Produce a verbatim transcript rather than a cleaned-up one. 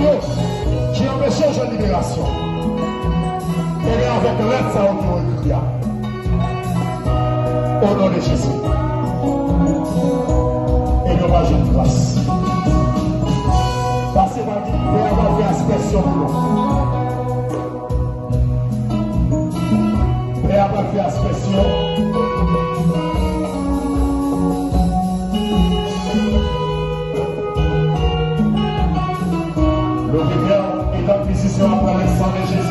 yo ki anpeche w jwenn liberasyon. Ebyen, avèk lèt sa yo ke w ekri a, o non de Jezi, ebyen, w va jwenn gras. Pase pa di, Pè a va fè aspersyon pou nou. Pè a pral fè aspersyon. Leve kè w, etan mizisyen ap pran le sang de Jésus.